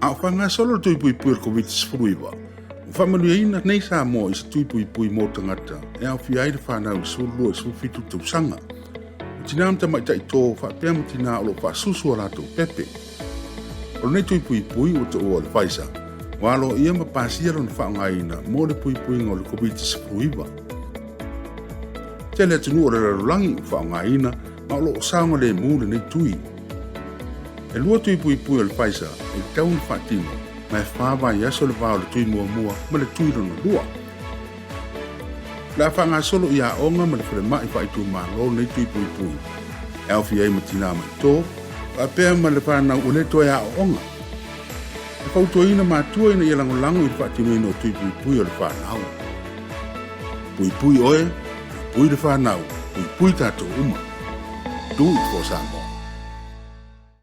A o faagasolo le tui puipui o le Koviti-19, ua faamanuiaina nei Samoa i se tui puipui mo tagata e aofia ai le fanau i le 12 i le 17 tausaga, o tinā ma tamaitai to faapea ma tinā o lo o faasusu a latou pepe. O lenei tui puipui ua taua o le Pfizer, ua aloaia ma pasia lona faaaogaina mo le puipuiga o le Koviti-19. Tele atunuu o le lalolagi ua faaaogaina ma o lo o saogalemu lenei tui. E lua tui puipui o le Pfizer e tatau ona faatino, ma e fa vaiaso le va o le tui muamua ma le tui lona lua. O le a faagasolo i aoga ma le falemai faaitumalo lenei tui puipui, e aofia ai ma tinā maito, faapea ma le fanau ua le toe aooga. E fautuaina matua ina ia lagolago i le faatinoina o tui puipui o le fanau. Puipui oe, puipui le fanau, puipui tatou uma. Do it for Samoa.